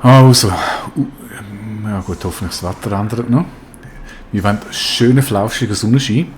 Also, ja gut, hoffentlich das Wetter ändert noch. Wir wollen schönen, flauschigen Sonnenschein.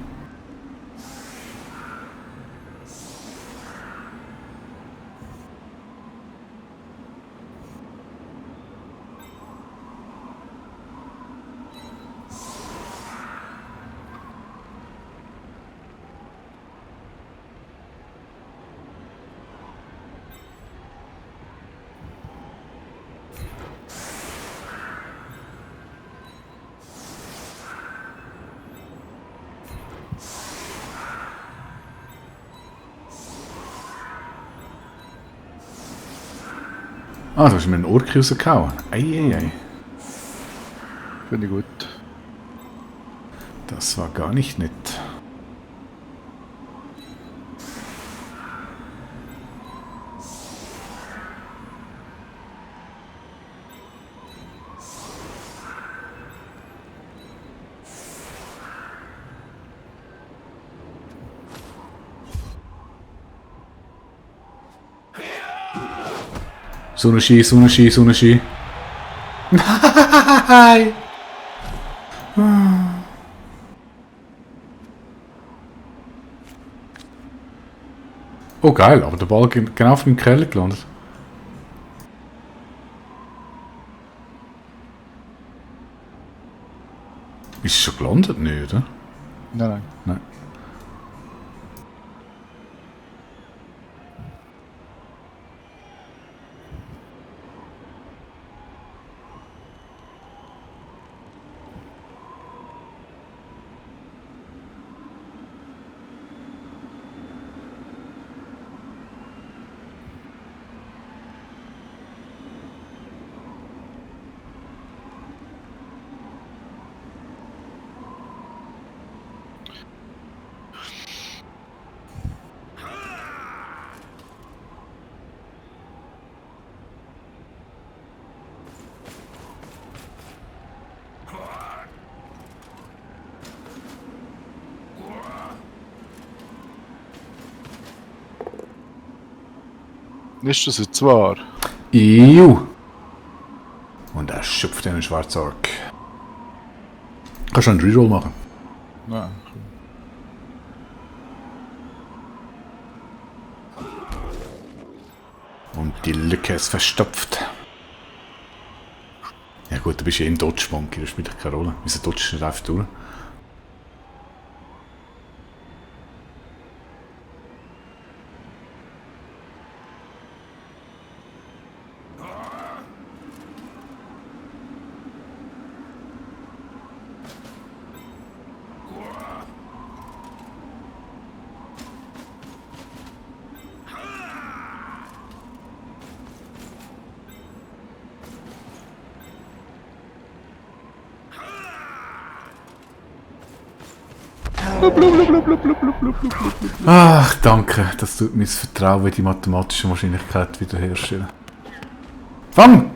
Ah, da hast du mir einen Ork rausgehauen. Eieiei. Finde ich gut. Das war gar nicht nett. Sonnenschein, Sonnenschein, Sonnenschein. Nein! Oh geil, aber der Ball genau auf dem Keller gelandet. Ist es schon gelandet? Nicht, oder? Nein, nein. Nein. Ist das jetzt wahr? Iu! Und er schöpft einen Schwarzork. Kannst du einen Reroll machen? Nein. Und die Lücke ist verstopft. Ja gut, du bist ja im Dodge-Monkey, das spielt keine Rolle. Wieso dodgst du nicht einfach durch? Ach, danke. Das tut mein Vertrauen in die mathematische Wahrscheinlichkeit wiederherstellen. Fang!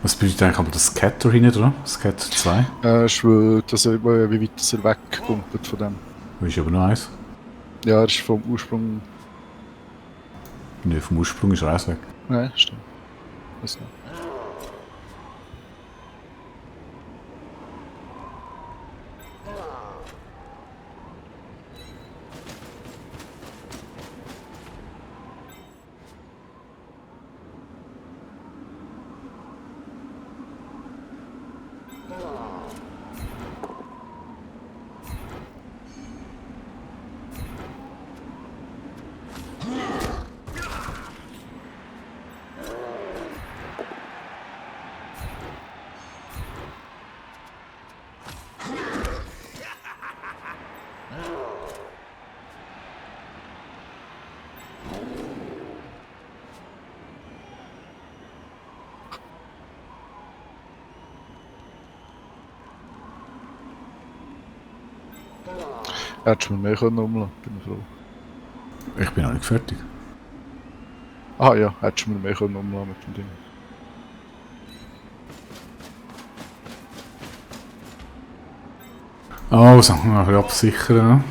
Was bedeutet eigentlich aber das Scatter hinten dran? Scatter 2? Ich will, dass er, wie weit dass er wegkumpelt von dem. Das ist aber noch eins. Ja, er ist vom Ursprung. Ne, vom Ursprung ist er eins weg. Nein, stimmt. Weiß nicht. Hättest du mir mehr können umlassen, bin ich froh. Ich bin noch nicht fertig. Ah ja, hättest du mir mehr können umlassen mit dem Ding. Also, noch ein bisschen absichern.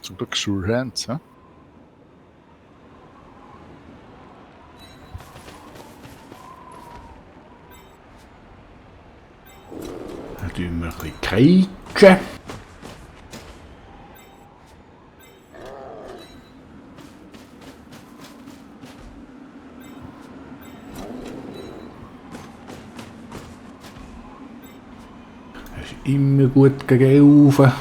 Zum Glück Sure Hands, hä? Dann tun wir ein bisschen kreitschen. Das ist immer gut gegen Elfen.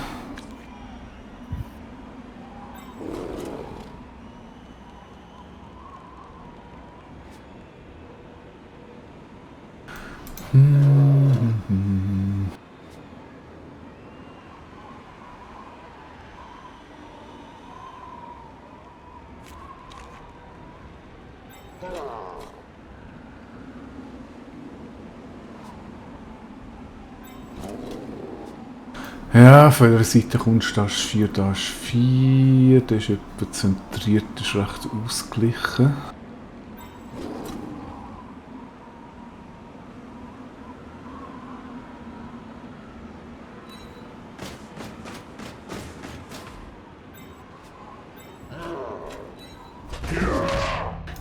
Ja, von welcher Seite kommst du? Da ist 4, da ist 4. Das ist etwa zentriert, das ist recht ausgeglichen.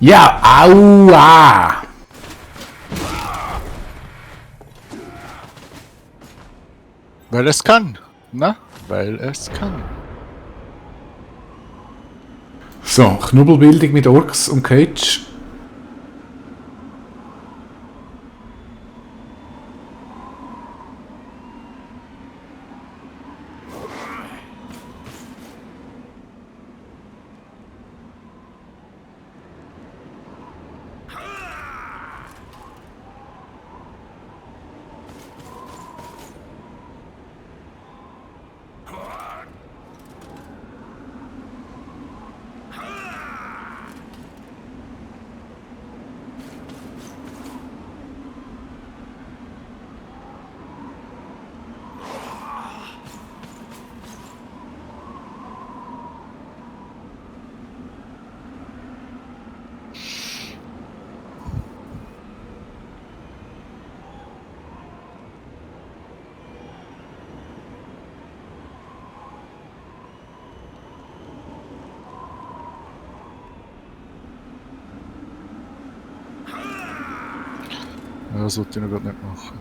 Ja, aua! Weil es kann. Na? Weil es kann. So, Knubbelbildung mit Orks und Cage. Ja, das sollte ich noch grad nicht machen.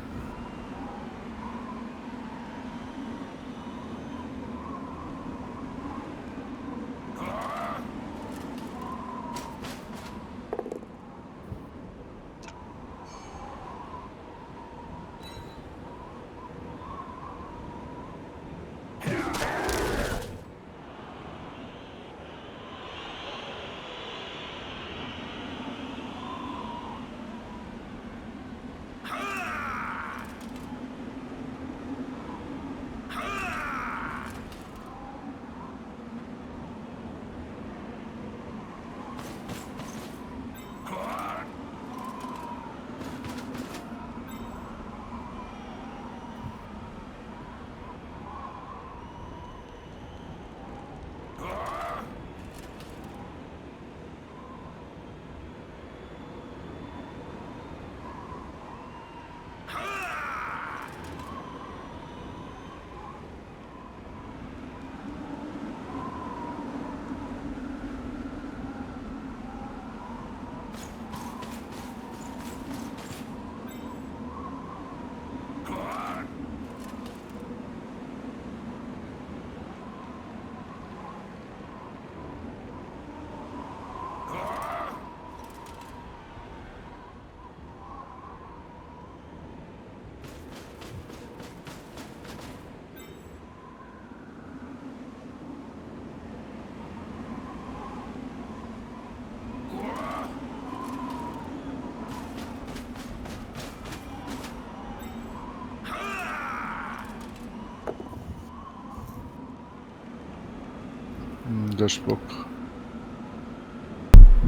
Der ist Bock.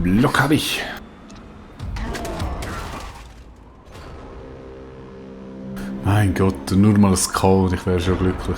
Block habe ich. Mein Gott, nur mal ein Call, ich wäre schon glücklich.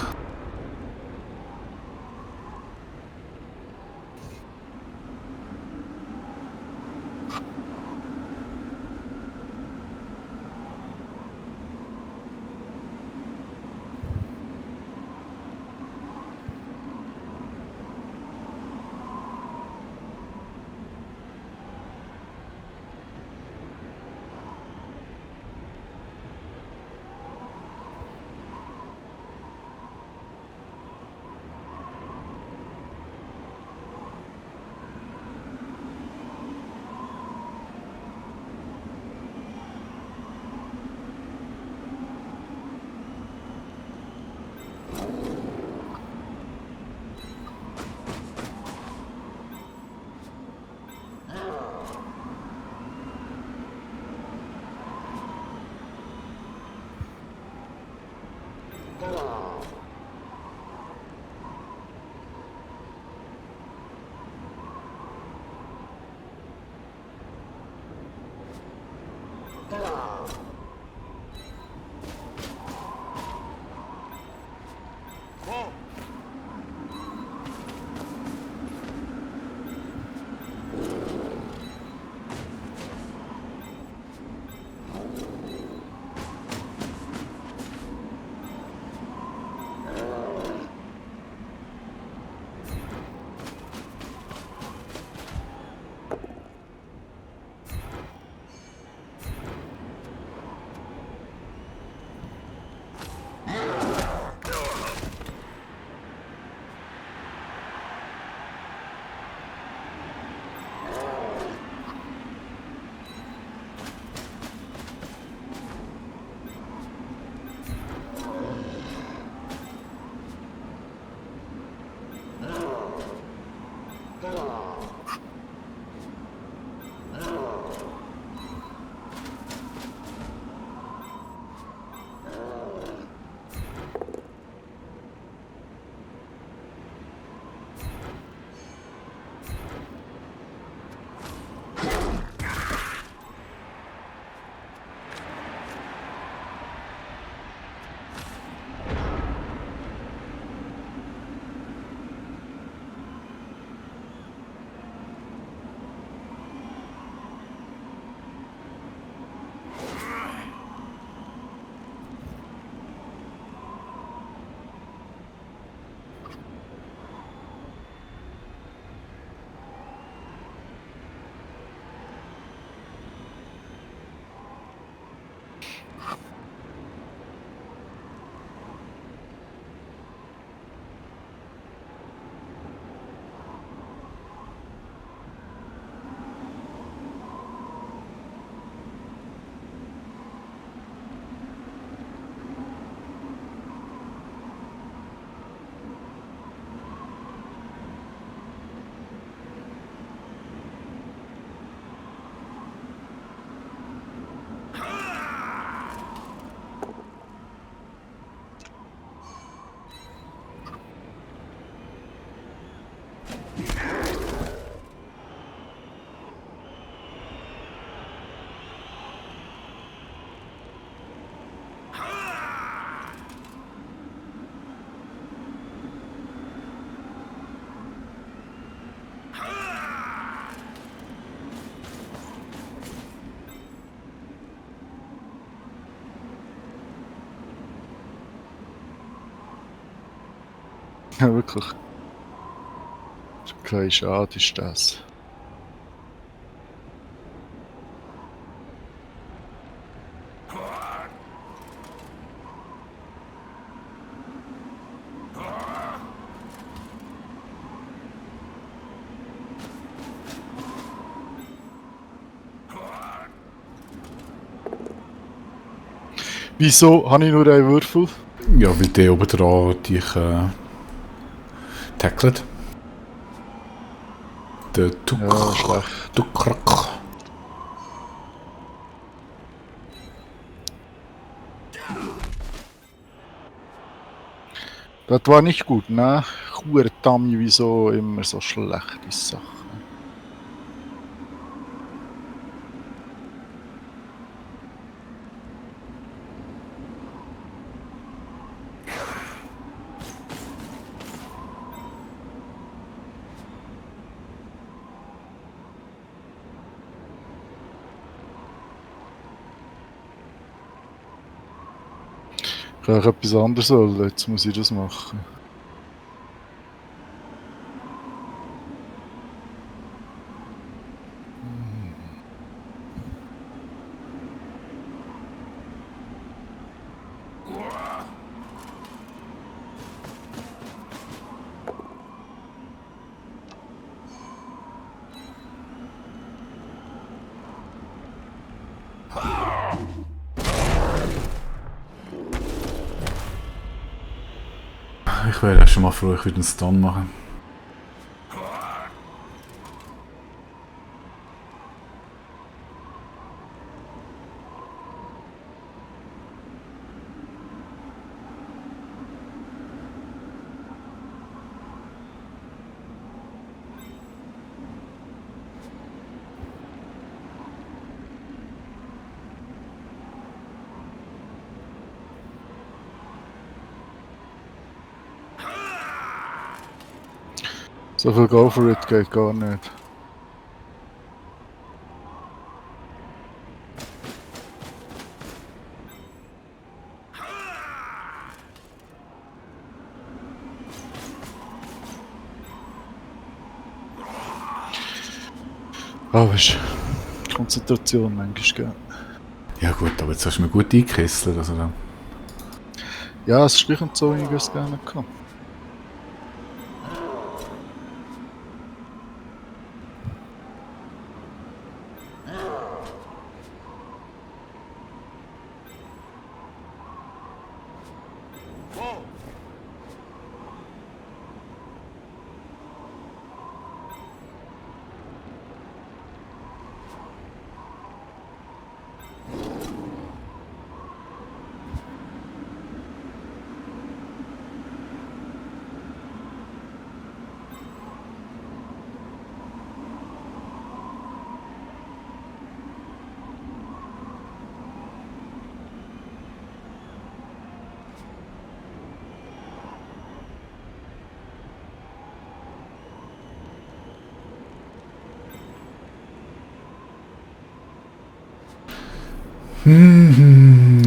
Ja, wirklich. Okay, schade ist das. Wieso habe ich nur einen Würfel? Ja, weil der oben dran dich tackelt. Der Ja, schlecht. Tukrack. Das war nicht gut, ne? Tami, wieso immer so schlechte Sachen? Ich kann auch etwas anderes wollen, jetzt muss ich das machen. Ich wäre schon mal froh, ich würde einen Stun machen. So viel Go for it geht gar nicht. Aber ist Konzentration manchmal, gell? Ja gut, aber jetzt hast du mir gut eingekesselt. Also dann. Ja, es ist gleich und so, wie ich es gerne kann.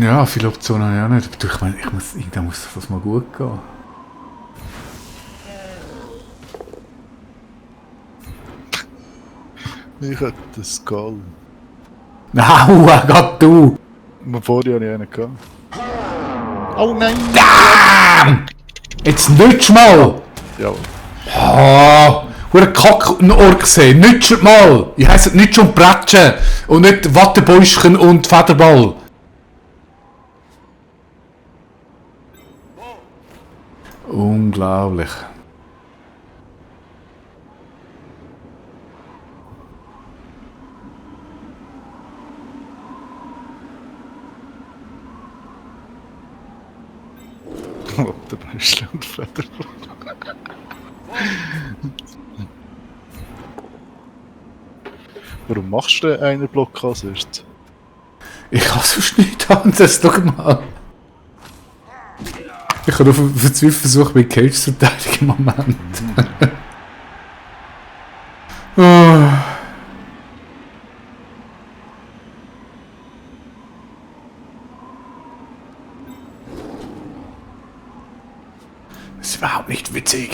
Ja, viele Optionen habe ich auch nicht. Aber ich meine, irgendwann muss das mal gut gehen. Ich hätte das Skull. Aua, Gott, du! Vorher hatte ich einen gehabt. Oh nein! Damn! Jetzt nütsch mal! Ja, Ah, hure Kack-Org gesehen. Nütsch mal! Ich heisse nicht schon Bratschen und nicht Wattebäuschen und Federball. Unglaublich. der Beispiel und Feder. Warum machst du denn einen Block als erstes? Ich kann sonst nichts anderes, schau mal. Ich habe auf verzweifelt versucht, mit Cage zu verteidigen im Moment. Das ist überhaupt nicht witzig.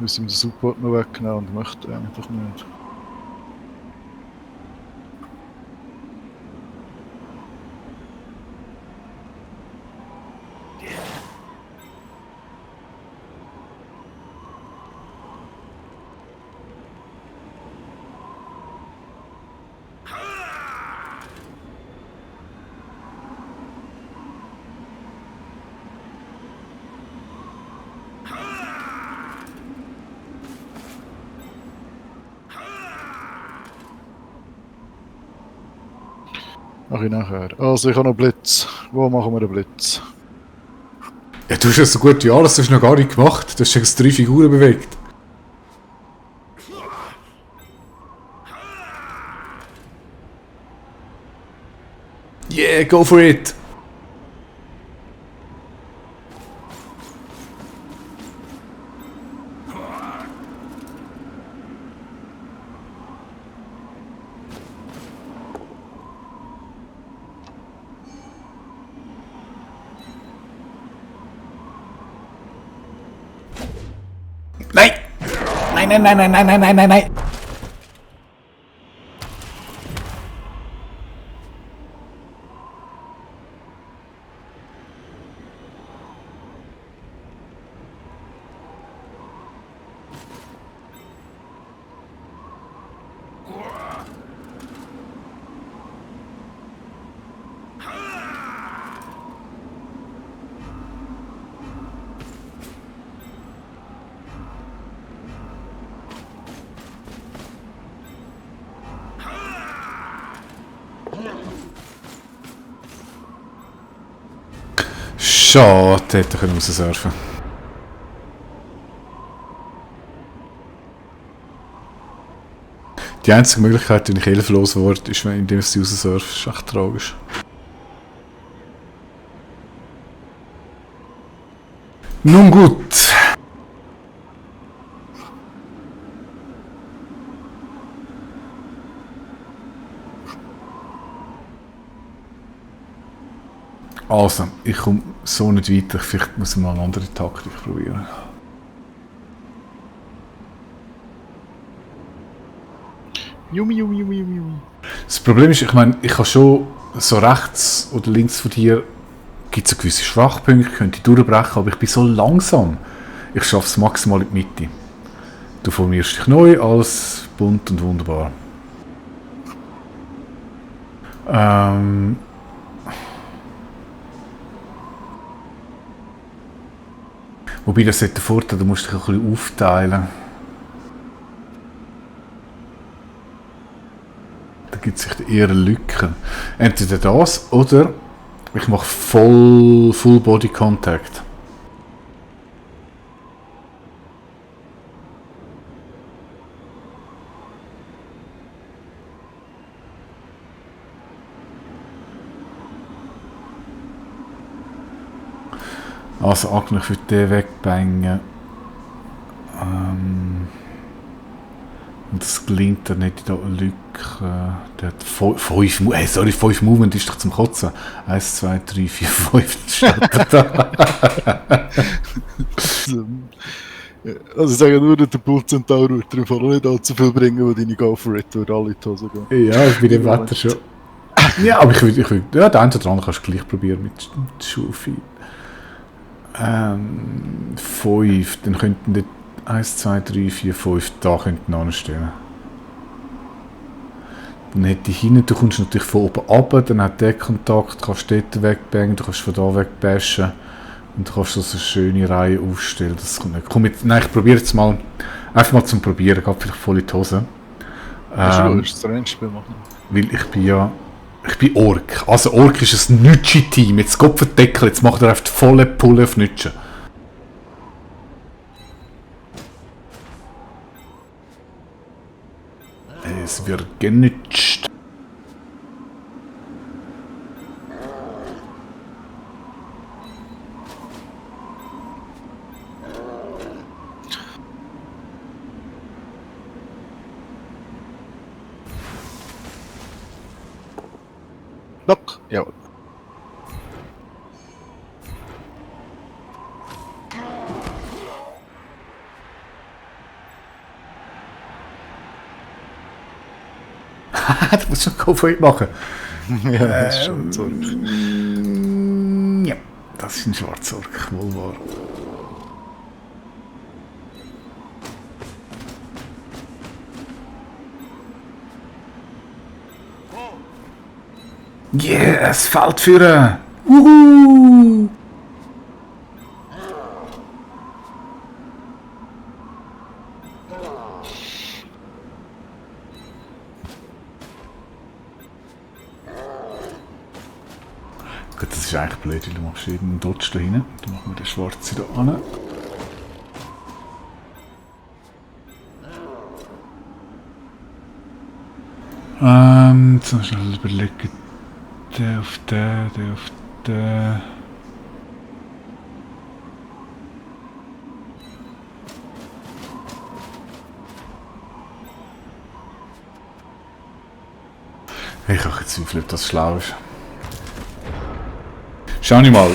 Müssen ihm den Support noch wegnehmen und möchte einfach nicht. Mach ich nachher. Also ich habe noch Blitz. Wo machen wir den Blitz? Ja, du hast ja so gut wie alles, das hast du noch gar nicht gemacht. Du hast jetzt 3 Figuren bewegt. Yeah, go for it! Nein! Nein, nein, nein, nein, nein, nein, nein, nein, nein! Schade, hätte ich raussurfen. Die einzige Möglichkeit, wenn ich hilflos wurde, ist, indem ich sie raussurfe. Das ist echt tragisch. Nun gut. Also, ich komme so nicht weiter. Vielleicht muss ich mal eine andere Taktik probieren. Yumi, Yumi, Yumi, Yumi, Yumi. Das Problem ist, ich meine, ich kann schon so rechts oder links von dir gibt es gewisse Schwachpunkte, ich könnte durchbrechen, aber ich bin so langsam. Ich schaffe es maximal in die Mitte. Du formierst dich neu, alles bunt und wunderbar. Wobei das hat den Vorteil, du musst dich ein bisschen aufteilen. Da gibt es sich eher Lücken. Entweder das oder ich mache Full Body Contact. Also eigentlich für den wegbangen. Und das gelingt dann nicht in der Lücke. Der hat 5 Movement ist doch zum Kotzen. 1, 2, 3, 4, 5 steht da. Also ich sage nur, der Bull Centaur wird dir im Fall nicht allzu viel bringen, wo deine Go for It durch alle die Hose gehen. Ja, bei dem Wetter schon. Ja, aber ich will ja, der eine oder andere kannst du gleich probieren mit Schufi. 5, dann könnten dort 1, 2, 3, 4, 5 da könnten anstehen. Dann hätte ich hinten, du kommst natürlich von oben runter, dann hat der Kontakt, kannst du dort wegbangen, du kannst von da wegbashen und du kannst so eine schöne Reihe aufstellen. Das kommt nicht. Komm jetzt, nein, ich probiere jetzt mal, einfach mal zum Probieren, geht vielleicht voll in die Hose. Hast du das Rennspiel machen? Weil ich bin Ork. Also Ork ist ein Nütschi-Team. Jetzt Gott verdeckel, jetzt macht er einfach volle Pulle auf Nütsche. Es wird genütscht. Lock, jawohl. Du musst schon Go-For-It machen. Ja, das ist schon so. Ja, das ist ein Schwarzork, wohl wahr. Yeah, es fällt führen! Wuhu! Gut, das ist eigentlich blöd, weil du machst jeden Dodge da rein. Dann machen wir den schwarzen da an. Jetzt noch schnell überlegen. Der auf den, der auf den. Ich habe jetzt Zweifel, ob das schlau ist. Schau nicht mal.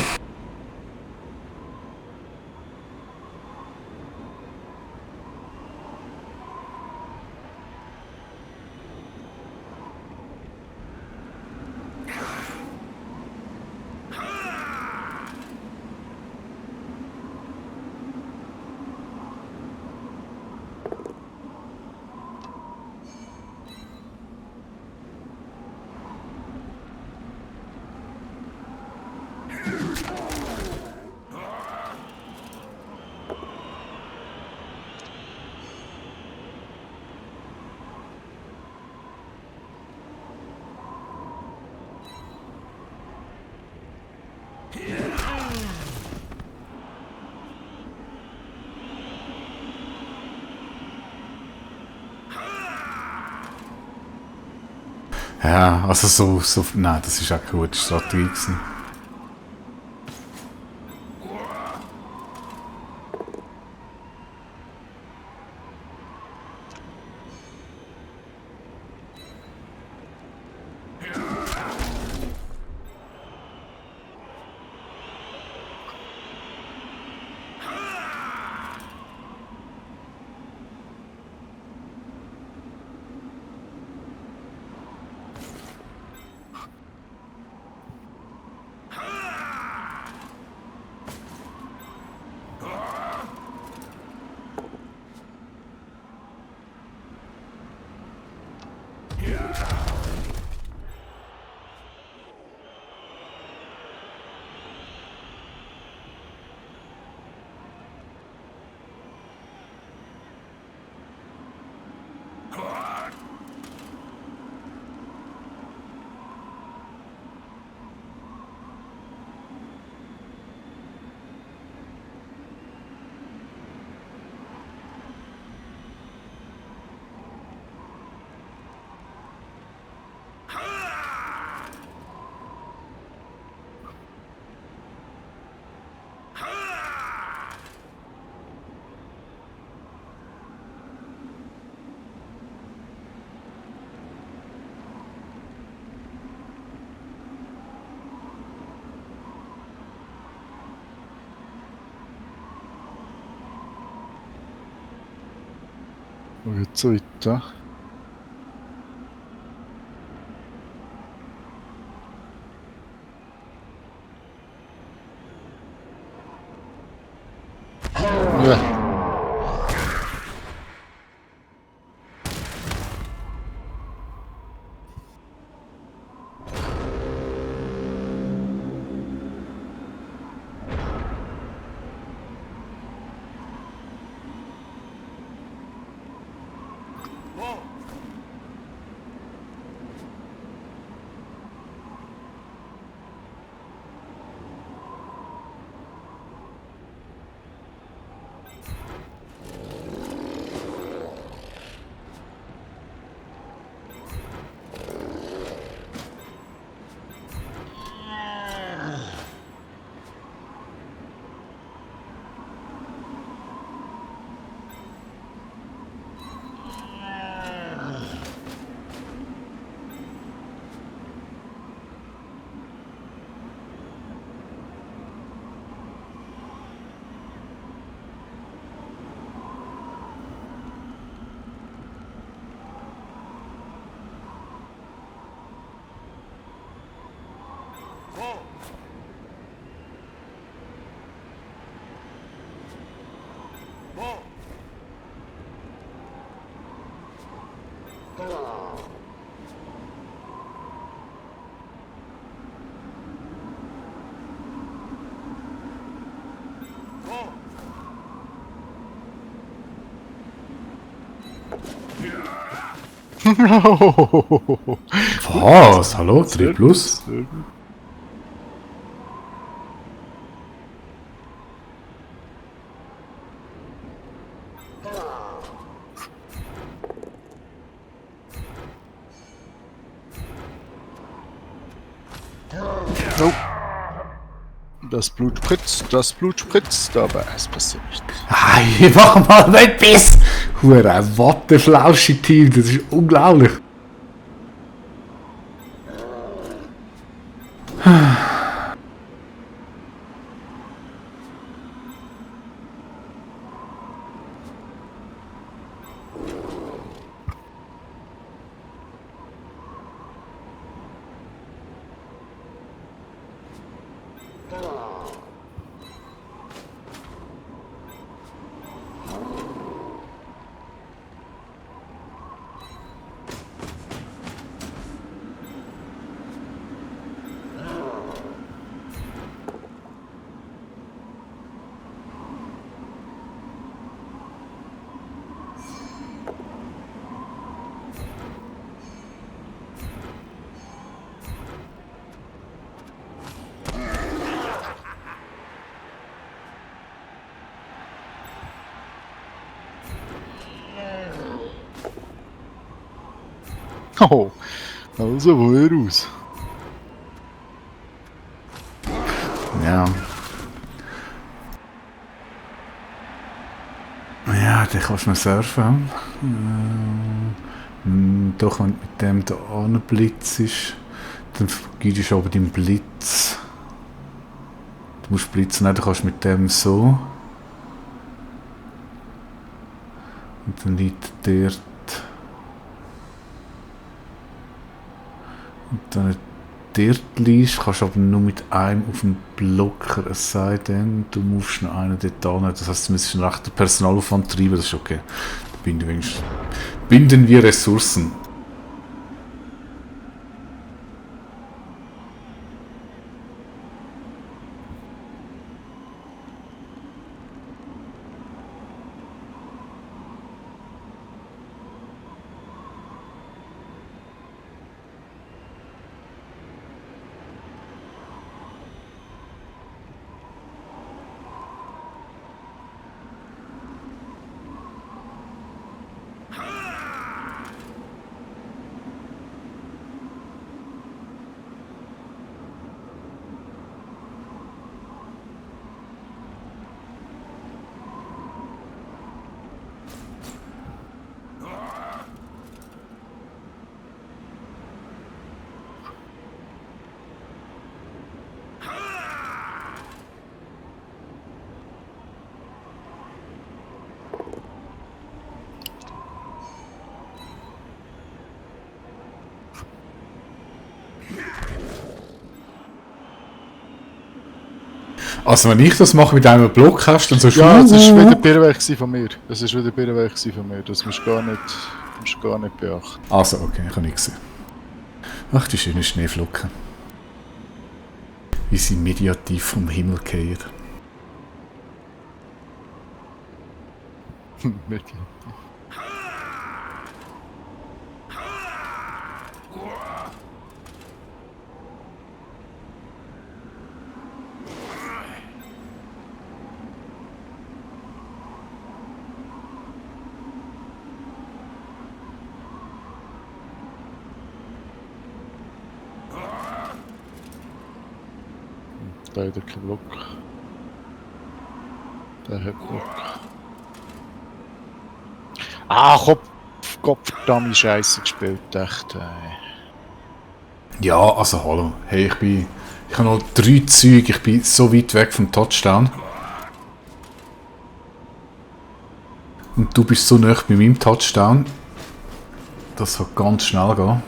Ja, also so, nein, das ist auch eine gute Strategie gewesen. Wo geht's weiter? Ja. Was? Hallo? 3 plus? Oh. Das Blut spritzt, aber es passiert nichts. Hey, mach mal etwas! Hure, Wattenflauschi-Team, das ist unglaublich. Oh, also woher aus? Ja. Ja, dann kannst du noch surfen. Doch, wenn du mit dem da anblitzt, dann gibst du aber deinen Blitz. Du musst blitzen, dann kannst du mit dem so. Und dann liegt dort. Und dann dort liegst, kannst du aber nur mit einem auf dem Blocker, es sei denn, du musst noch einen dort an. Das heisst, du müsstest einen rechten Personalaufwand treiben, das ist okay. Da binden wir Ressourcen. Also wenn ich das mache mit einem Blockkasten, dann so Ja, es war wieder Birrweg von mir. Es ist wieder Birrweg von mir. Das musst du gar nicht beachten. Also, okay, ich habe nichts gesehen. Ach, die schönen Schneeflocken. Wie sie mediativ vom Himmel fallen. Wirklich. Da hat er keinen Block. Der hat Block. Ah, Gottverdammt Scheiße gespielt, echt. Ja, also hallo. Hey, ich habe noch 3 Züge, ich bin so weit weg vom Touchdown. Und du bist so nah bei meinem Touchdown. Das kann ganz schnell gehen.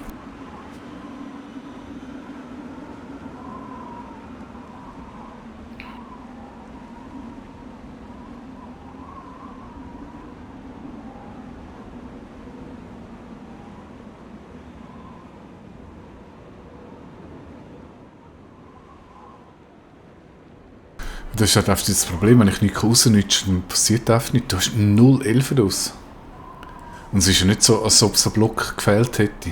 Das ist halt einfach das Problem, wenn ich nicht rausnütze, dann passiert einfach nichts. Du hast 0 Elfen aus. Und es ist ja nicht so, als ob es ein Block gefehlt hätte.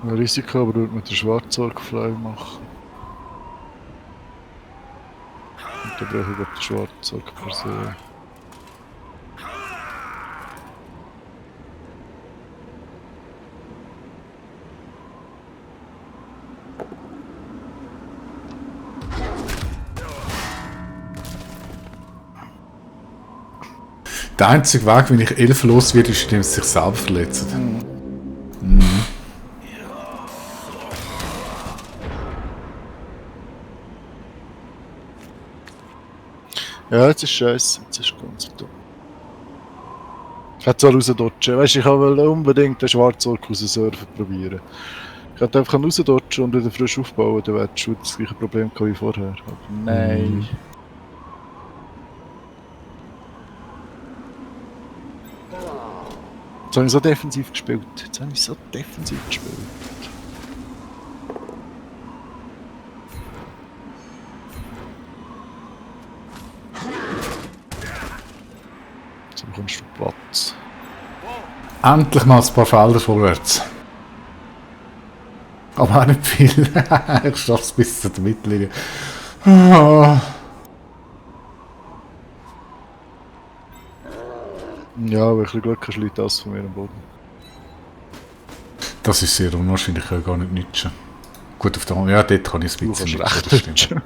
Ein Risiko, aber würde mit der Schwarzorgfly machen. Und dann brauche ich den Schwarzorg per se. Der einzige Weg, wenn ich Elfen los werde, ist, indem sie sich selber verletzen. Ja, jetzt ist scheiße, jetzt ist ganz dumm. Ich hätte es rausdodgen. Weißt du, ich wollte unbedingt den Schwarzorg aus dem Surfen probieren. Ich hätte einfach rausdodgen und wieder frisch aufbauen, dann wäre schon das gleiche Problem gehabt wie vorher. Aber nein. Jetzt habe ich so defensiv gespielt. Jetzt bekommst du Platz. Endlich mal ein paar Felder vorwärts. Aber auch nicht viel. Ich schaffe es bis zur Mittellinie. Ah. Ja, aber ein bisschen Glück hast, liegt das von mir am Boden. Das ist sehr unwahrscheinlich, ich kann gar nicht nützen. Gut, auf der Hand. Ja, dort kann ich es ein Du bisschen kannst nützen, recht das stimmt.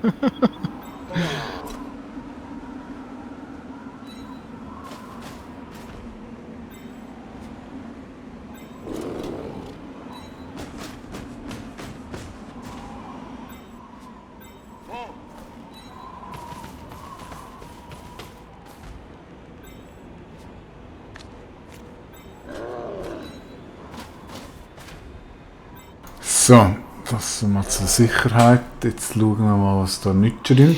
So, das mal zur Sicherheit. Jetzt schauen wir mal, was da nützt drin.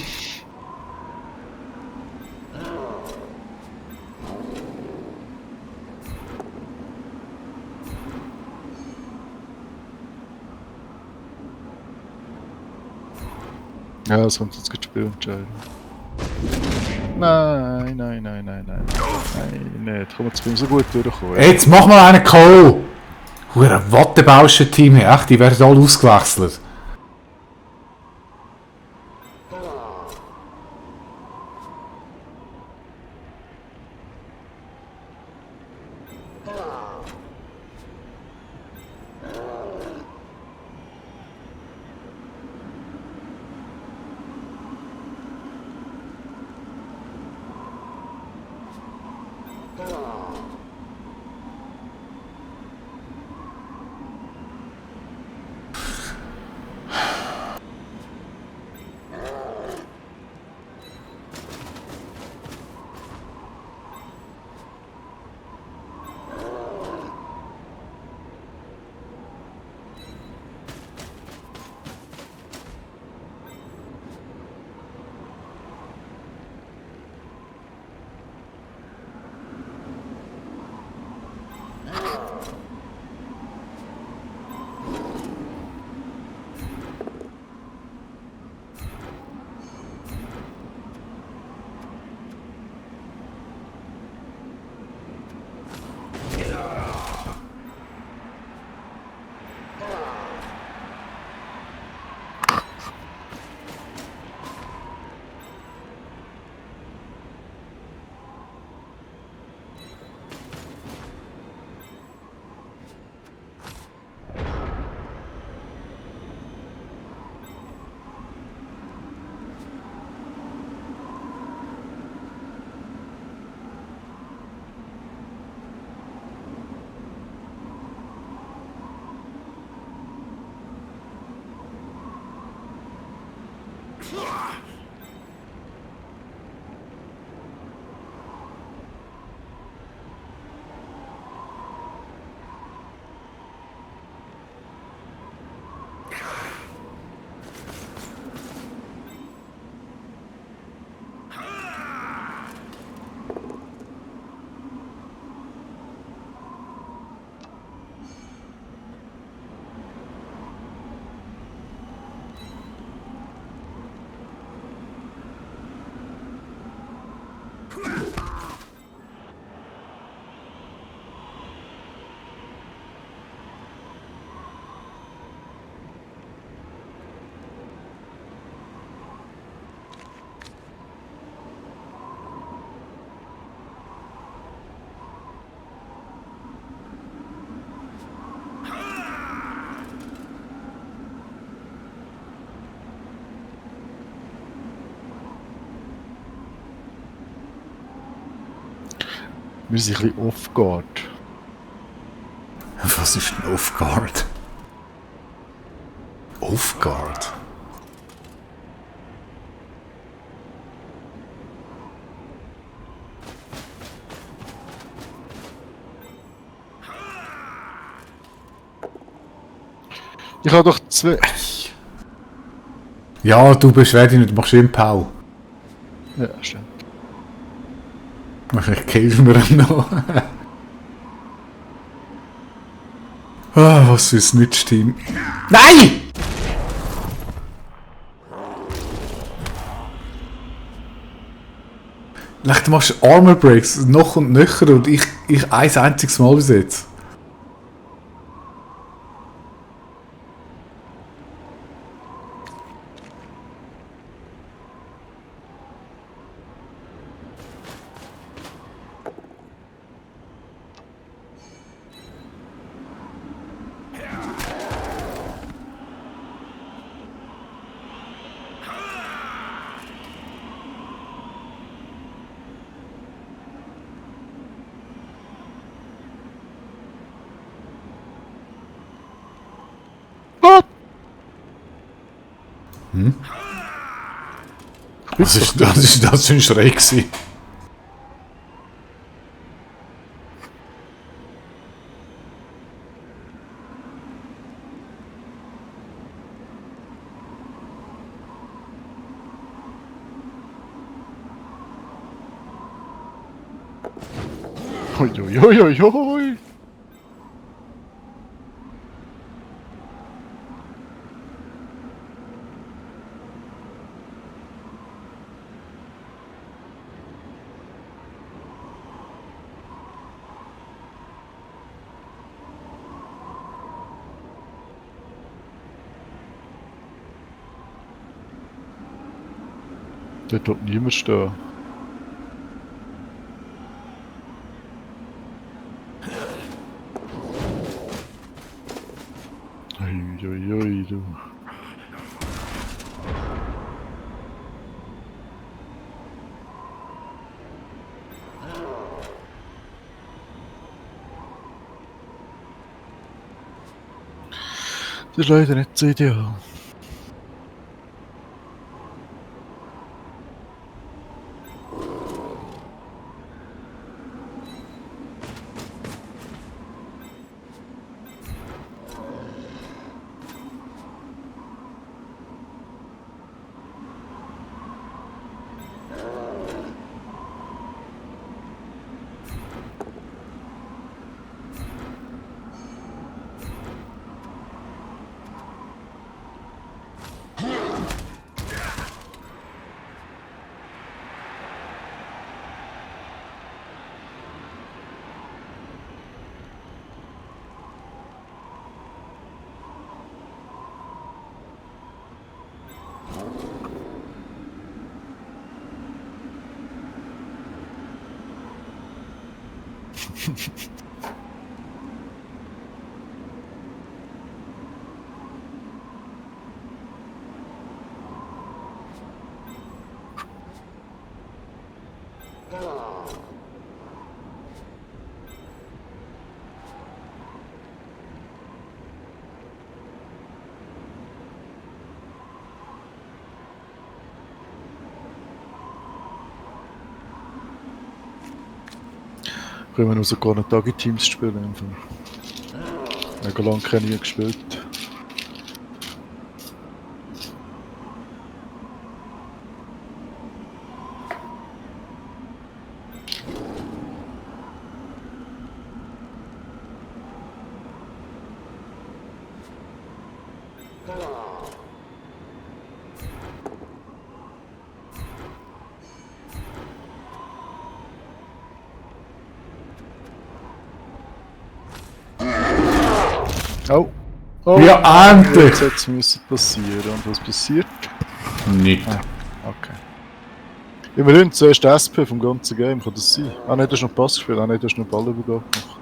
Ja, das kommt jetzt gut Spiel entscheiden. Nein. Nicht. Komm, jetzt bin ich so gut durchgekommen. Jetzt mach mal einen K.O. Hure Wattebauschen-Team hier. Echt, die werden alle ausgewechselt. Wir sind ein bisschen off-guard. Was ist denn Off-Guard? Off-Guard? Ich habe doch zwei... Ja, du beschwer dich nicht, du machst schön Pau. Ja, stimmt. Wahrscheinlich killen wir ihn noch. Ah, was für ein Nützteam. Nein! Du machst Armor Breaks noch und nöcher und ich ein einziges Mal bis jetzt. Was? Was ist das für ein Schrei gewesen? Uiuiuiui. Dort wird niemand stehen. Uiuiui, du. Das ist leider nicht so ideal. Können wir noch sogar noch Tage-Teams spielen. Einfach. Mega lange keine gespielt. Oh! Oh! Ja, endlich! Jetzt hätte es müssen passieren. Und was passiert? Nicht. Ah, okay. Immerhin zuerst SP vom ganzen Game, kann das sein? Ah nein, das ist noch Pass gespielt, ah nein, das ist noch Ballübergabe gemacht.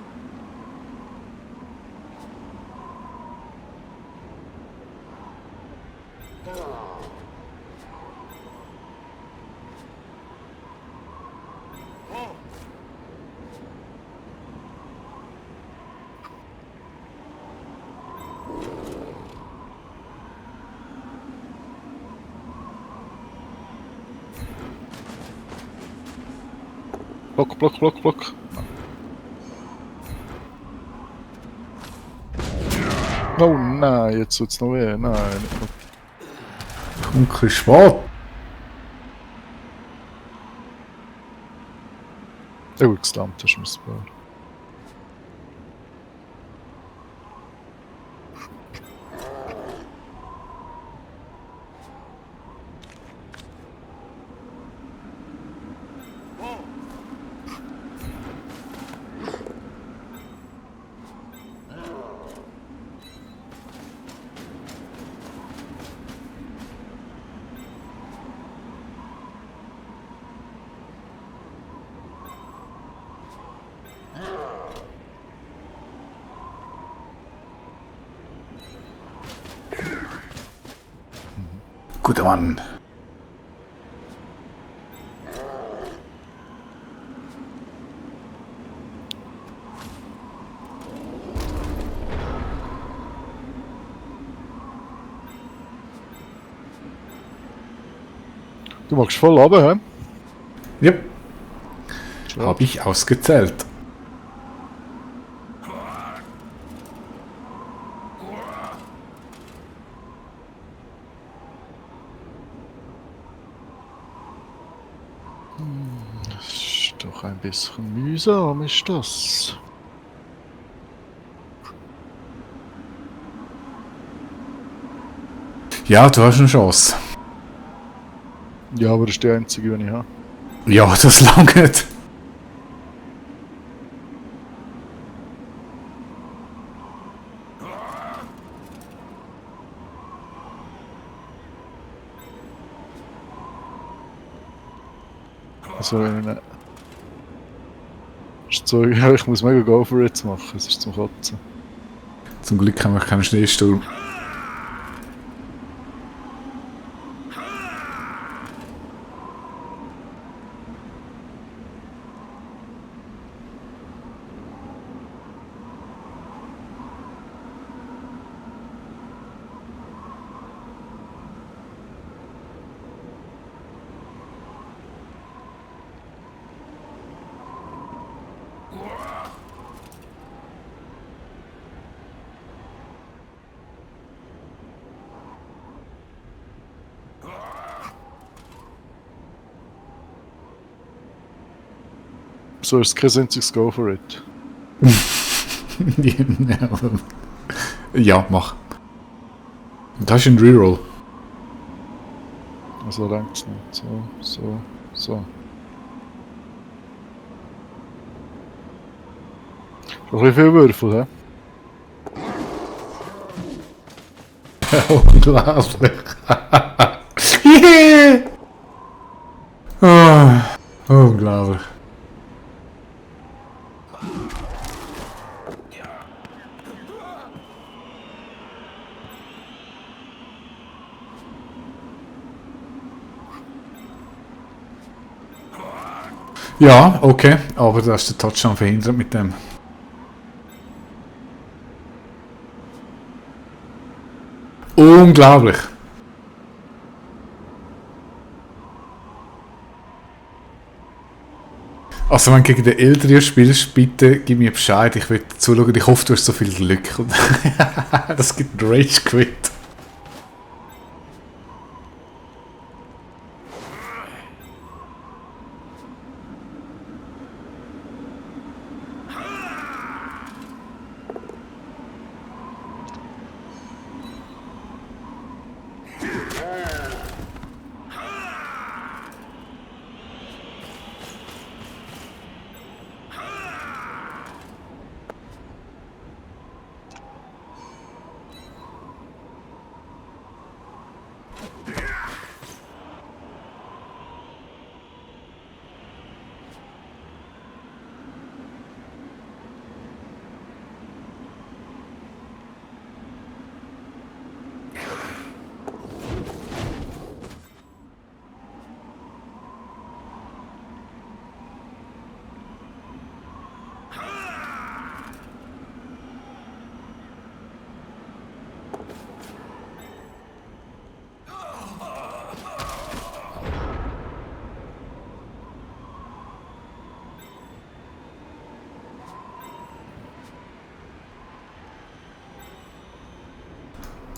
Block, Block, Block, Block. Oh nein, jetzt wird's noch weh. Nein, nicht noch. Kommt ein bisschen spät. Oh, gestammt ist mir das Ball. Guter Mann. Du machst voll runter, hä? Yep. Ja. Habe ich ausgezählt. Das ist doch ein bisschen mühsam, ist das? Ja, du hast eine Chance. Ja, aber das ist die einzige, die ich habe. Ja, das langt. Also, ist so, ja, ich muss mega Go for it machen, es ist zum Kotzen. Zum Glück haben wir keinen Schneesturm. So ist kein einziges Go for it. Ja, mach. Das ist ein Reroll. Also reicht's nicht. So. Noch ein bisschen viel Würfel, hä? Unglaublich. Yeah! Unglaublich. Ja, okay, aber da ist der Touchdown verhindert mit dem. Unglaublich. Also wenn du gegen den Älteren spielst, bitte gib mir Bescheid, ich will zuschauen, ich hoffe du hast so viel Glück. Das gibt einen Rage Quit.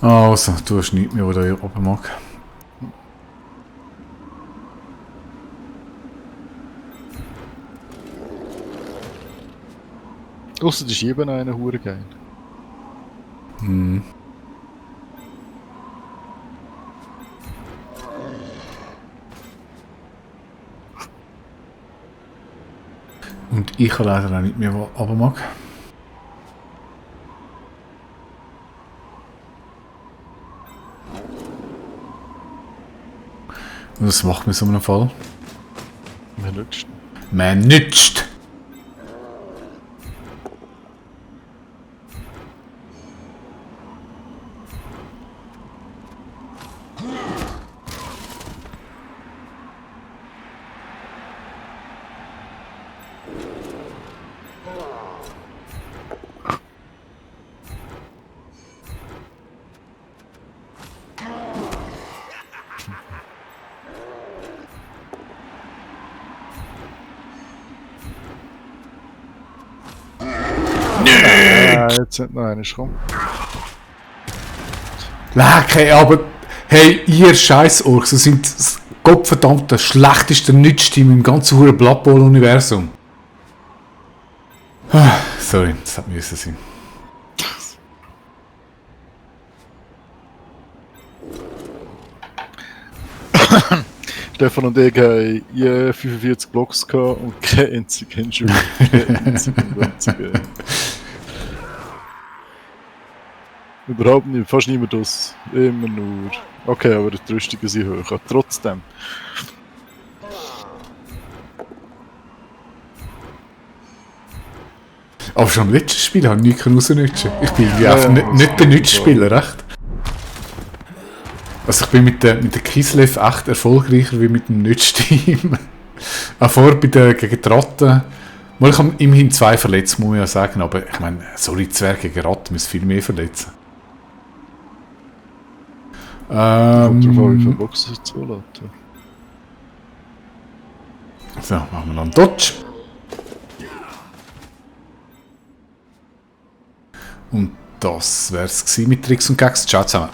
Also, du hast nichts mehr, was ich oben mag. Ausser die schieben einen hure geil. Hm. Und ich habe leider auch nicht mehr, was ich oben mag. Und das macht mir so einen Fall. Mir nützt. Man nützt! Jetzt sind noch einer komm. Leck, aber hey, ihr Scheiß-Orks, das sind das gottverdammte schlechteste Nützteam im ganzen huren Blood Bowl-Universum. Sorry, das hat müssen sein. Stefan und ich haben je 45 Blocks gehabt und kein einziger Henschuh. Kein einziger. Überhaupt nicht, fast niemand das. Immer nur. Okay, aber die Rüstungen sind hoch. Aber trotzdem. Aber schon im letzten Spiel habe ich nichts rausnützen. Ich bin irgendwie Ja, einfach ja, nicht der Nützspieler, echt. Also ich bin mit der Kislev echt erfolgreicher wie mit dem Nützteam. Auch vorher gegen die Ratten. Mal, ich habe immerhin 2 verletzt, muss man ja sagen, aber ich meine, sorry, Zwerge gegen Ratten müssen viel mehr verletzen. Kommt drauf an, wie viele Boxen sie zulassen. So, machen wir noch einen Dodge. Und das wäre es gewesen mit Tricks und Gags. Ciao zusammen.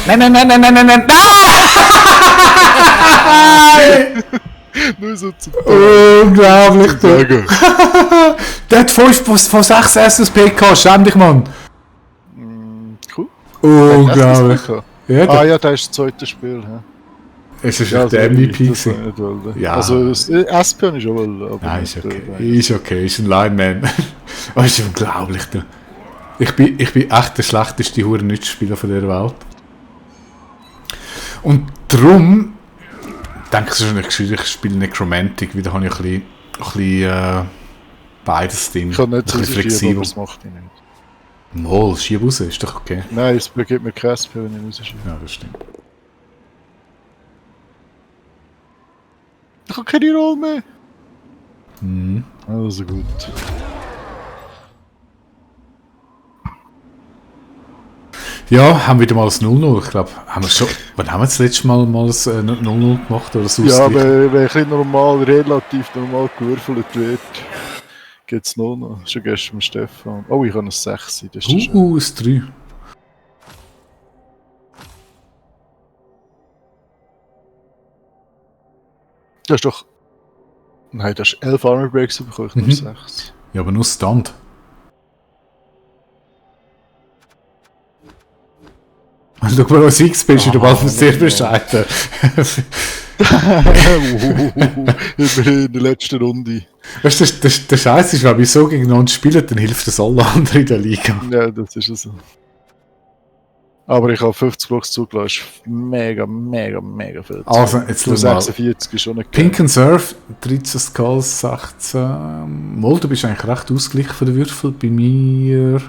Nein, nein, nein, nein, nein, nein, nein, nein! Nur so zu Unglaublich, du. sagen. Der hat 5 von 6 SSP gehabt, schäm dich, Mann. Cool. Unglaublich. Ja, Ah ja, das ist das zweite Spiel. Ja. es ist Ja, der MVP das gewesen. nicht wollen. Ja. Also das SP habe ich schon wollen, aber Nein, nicht ist okay. dabei. Ist okay, ist ein Lineman. Das ist unglaublich, du. Ich bin echt der schlechteste Huren-Nützspieler von dieser Welt. Und darum denke ich spiele Necromantic, weil da habe ich ein bisschen beides drin. Ich kann nicht ein bisschen so schieben, flexibel. aber das macht ich nicht. Mal, schieb raus, ist doch okay. Nein, es gibt mir kein SP, wenn ich rausschiebe. Ja, das stimmt. Ich habe keine Rolle mehr. Mhm. Also gut. Ja, haben wir wieder mal das 0-0. Ich glaube, haben wir schon. Wann haben wir das letzte Mal ein 0-0 gemacht oder so? Ja, aber wenn ein bisschen normal, relativ normal gewürfelt wird, gibt es noch. Schon gestern mit Stefan. Oh, ich habe ein 6. Das ist schön. das 3. Das ist doch. Nein, das ist 11 Armor Breaks bekommen, ich nur 6. Ja, aber nur Stand. Schau mal, als XP ist wieder mal sehr bescheiden. Immerhin in der letzten Runde. Weißt du, der Scheiß ist, wenn wir so gegeneinander spielen, dann hilft das alle anderen in der Liga. Ja, das ist es so. Aber ich habe 50 Blocks zugelassen. Ist mega, mega, mega viel. Also, jetzt Plus schau mal. 46 ist schon nicht Pink and Surf, 13 Skulls, 16. Mol, du bist eigentlich recht ausgeglichen von den Würfeln.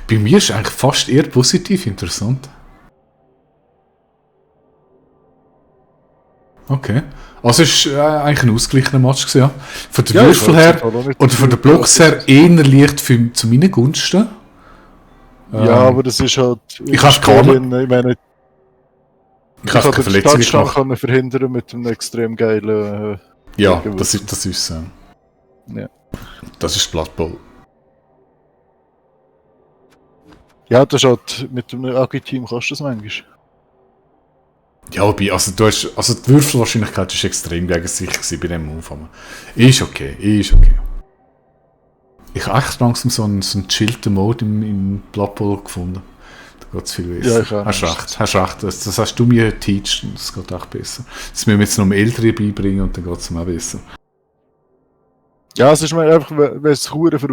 Bei mir ist eigentlich fast eher positiv, interessant. Okay. Also es ist eigentlich ein ausgeglichener Match gewesen, ja. Von den Würfeln her, oder von den Blocks her, eher leicht zu meinen Gunsten. Ja, aber das ist halt... Ich habe keine Verletzungen Touchdown gemacht. verhindern mit einem extrem geilen... Ja, Gewürfel. das ist Ja. das ist Blood Bowl. Ja, das ist halt... Mit einem Agi-Team kannst du das manchmal. Ja, also die Würfelwahrscheinlichkeit ist extrem gegen sich gewesen bei dem Move. Aber ist okay. Ich habe echt langsam so einen chillten Mode im Blood Bowl gefunden. Da geht es viel besser. Ja, ich auch. Hast recht. Das hast du mir geteacht und das geht auch besser. Das müssen wir jetzt noch dem Älteren beibringen und dann geht es ihm auch besser. Ja, es ist mir einfach, wenn es verdammt